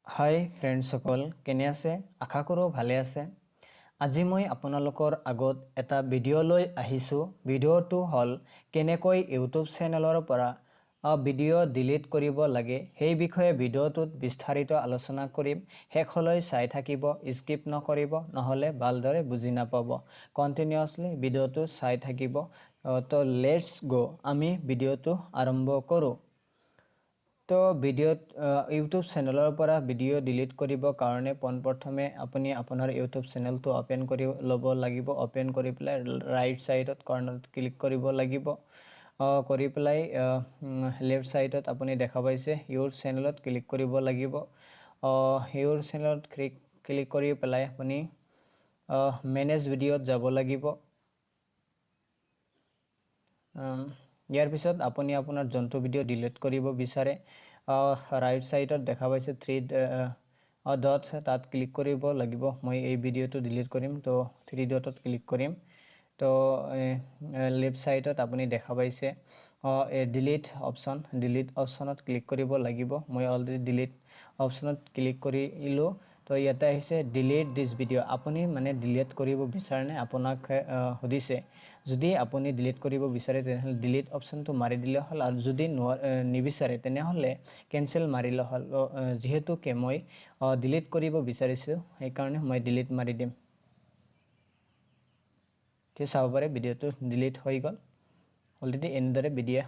হাই ফ্ৰেণ্ডছসকল, কেনে আছে? আশা কৰোঁ ভালে আছে। আজি মই আপোনালোকৰ আগত এটা ভিডিঅ' লৈ আহিছোঁ। ভিডিঅ'টো হ'ল কেনেকৈ ইউটিউব চেনেলৰ পৰা ভিডিঅ' ডিলিট কৰিব লাগে, সেই বিষয়ে ভিডিঅ'টোত বিস্তাৰিত আলোচনা কৰিম। শেষলৈ চাই থাকিব, স্কিপ নকৰিব, নহ'লে ভালদৰে বুজি নাপাব। কণ্টিনিউৱাছলি ভিডিঅ'টো চাই থাকিব। তো let's গ', আমি ভিডিঅ'টো আৰম্ভ কৰোঁ। তো ভিডিঅ'ত ইউটিউব চেনেলৰ পৰা ভিডিঅ' ডিলিট কৰিবৰ কাৰণে পোনপ্ৰথমে আপুনি আপোনাৰ ইউটিউব চেনেলটো অ'পেন কৰি ল'ব লাগিব। অ'পেন কৰি পেলাই ৰাইট ছাইডত কৰ্ণাৰত ক্লিক কৰিব লাগিব। কৰি পেলাই লেফ্ট ছাইডত আপুনি দেখা পাইছে, ইউৰ চেনেলত ক্লিক কৰিব লাগিব। ইউৰ চেনেলত ক্লিক ক্লিক কৰি পেলাই আপুনি মেনেজ ভিডিঅ'ত যাব লাগিব। ইয়াৰ পিছত আপুনি আপোনাৰ যোনটো ভিডিঅ' ডিলিট কৰিব বিচাৰে, ৰাইট ছাইডত দেখা পাইছে থ্ৰী ডটছ, তাত ক্লিক কৰিব লাগিব। মই এই ভিডিঅ'টো ডিলিট কৰিম, তো থ্ৰী ডটত ক্লিক কৰিম। তো লেফ্ট ছাইডত আপুনি দেখা পাইছে ডিলিট অপশ্যন, ডিলিট অপশ্যনত ক্লিক কৰিব লাগিব। মই অলৰেডি ডিলিট অপশ্যনত ক্লিক কৰিলোঁ। তো ইয়াতে আহিছে ডিলিট দিছ ভিডিঅ'। আপুনি মানে ডিলিট কৰিব বিচাৰেনে আপোনাক সুধিছে। যদি আপুনি ডিলিট কৰিব বিচাৰে, তেনেহ'লে ডিলিট অপশ্যনটো মাৰি দিলে হ'ল আৰু যদি নিবিচাৰে, তেনেহ'লে কেঞ্চেল মাৰিলে হ'ল। যিহেতুকে মই ডিলিট কৰিব বিচাৰিছোঁ, সেইকাৰণে মই ডিলিট মাৰি দিম। এতিয়া চাব পাৰে, ভিডিঅ'টো ডিলিট হৈ গ'ল অলৰেডি। এনেদৰে ভিডিঅ'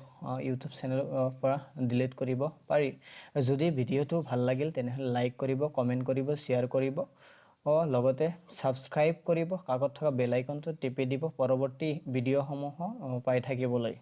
ইউটিউব চেনেলৰ পৰা ডিলিট কৰিব পাৰি। যদি ভিডিঅ'টো ভাল লাগিল, তেনেহ'লে লাইক কৰিব, কমেণ্ট কৰিব, শ্বেয়াৰ কৰিব, লগতে ছাবস্ক্ৰাইব কৰিব, কাষত থকা বেল আইকনটো টিপি দিব পৰৱৰ্তী ভিডিঅ'সমূহ পাই থাকিবলৈ।